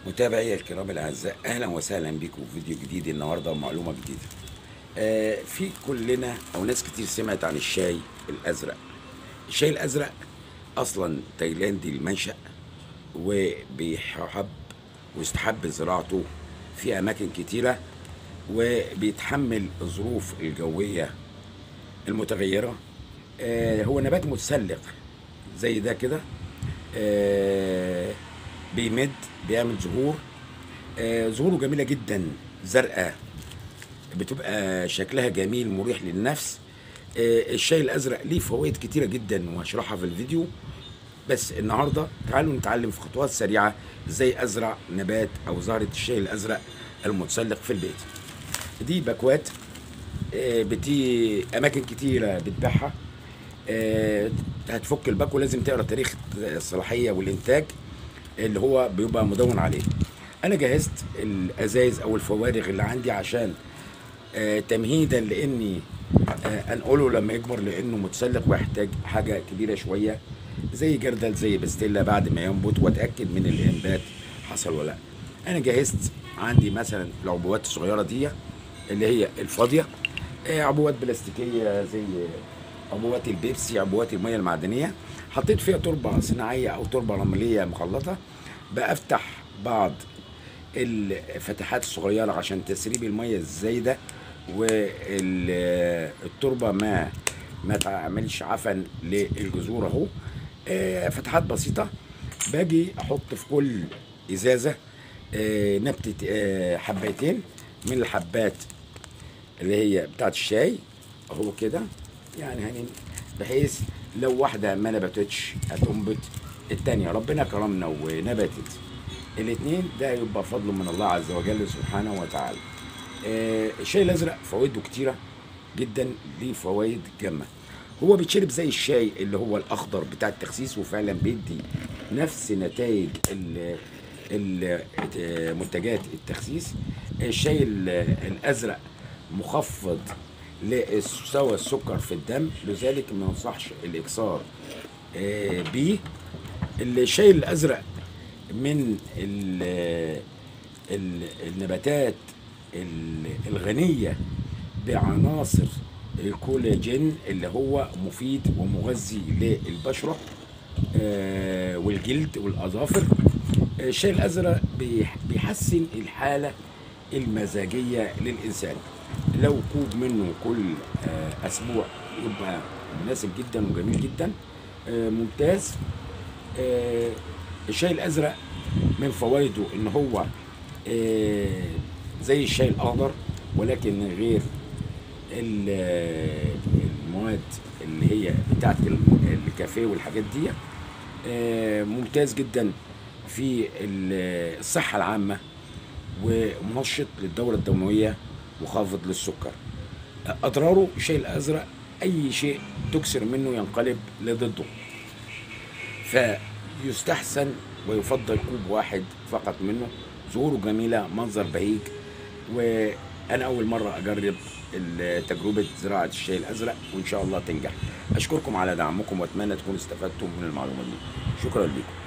متابعي الكرام الاعزاء، اهلا وسهلا بكم في فيديو جديد النهارده ومعلومه جديدة. في كلنا او ناس كتير سمعت عن الشاي الازرق. الشاي الازرق اصلا تايلاندي المنشأ، وبيحب ويستحب زراعته في اماكن كتيرة، وبيتحمل الظروف الجوية المتغيره. هو نبات متسلق زي ده كده، بيمد، بيعمل زهور، زهوره جميلة جدا، زرقاء، بتبقى شكلها جميل مريح للنفس. الشاي الأزرق ليه فوائد كتيرة جدا وهشرحها في الفيديو، بس النهاردة تعالوا نتعلم في خطوات سريعة ازاي أزرع نبات أو زهرة الشاي الأزرق المتسلق في البيت. دي باكوات بتي أماكن كتيرة بتبيعها. هتفك الباكو لازم تقرا تاريخ الصلاحية والإنتاج اللي هو بيبقى مدون عليه. انا جهزت الازايز او الفوارغ اللي عندي عشان تمهيدا لاني انقله لما يكبر، لانه متسلق ويحتاج حاجة كبيرة شوية زي جردل زي بستله بعد ما ينبت، واتاكد من الانبات حصل ولا لا. انا جهزت عندي مثلا العبوات الصغيرة دي اللي هي الفاضيه، عبوات بلاستيكيه زي عبوات البيبسي، عبوات المية المعدنية، حطيت فيها تربه صناعية او تربه رمليه مخلطه. بفتح بعض الفتحات الصغيرة عشان تسريب المية الزايدة والتربه ما تعملش عفن للجذور اهو. فتحات بسيطة. باجي احط في كل ازازة نبته، حبايتين من الحبات اللي هي بتاعت الشاي اهو كده، يعني بحيث لو واحدة ما نبتتش هتنبت التانية. ربنا كرمنا ونبتت الاتنين، ده يبقى فضل من الله عز وجل سبحانه وتعالى. الشاي الازرق فوائده كتيرة جدا، ليه فوائد جامه. هو بيتشرب زي الشاي اللي هو الاخضر بتاع التخسيس، وفعلا بيدي نفس نتائج منتجات التخسيس. الشاي الازرق مخفض لمستوى السكر في الدم، لذلك ما ينصحش الاكثار بيه. الشاي الازرق من النباتات الغنية بعناصر الكولاجين اللي هو مفيد ومغذي للبشره والجلد والاظافر. الشاي الازرق بيحسن الحالة المزاجية للانسان. لو كوب منه كل اسبوع يبقى مناسب جدا وجميل جدا، ممتاز. الشاي الازرق من فوائده ان هو زي الشاي الاخضر، ولكن من غير المواد اللي هي بتاعت الكافيه والحاجات دي. ممتاز جدا في الصحة العامة، ومنشط للدورة الدموية، وخافض للسكر. اضراره الشاي الازرق اي شيء تكسر منه ينقلب لضده، فيستحسن ويفضل كوب واحد فقط منه. زهوره جميلة، منظر بهيج، وانا اول مرة اجرب تجربه زراعة الشاي الازرق، وان شاء الله تنجح. اشكركم على دعمكم، واتمنى تكونوا استفدتم من المعلومة دي. شكرا لكم.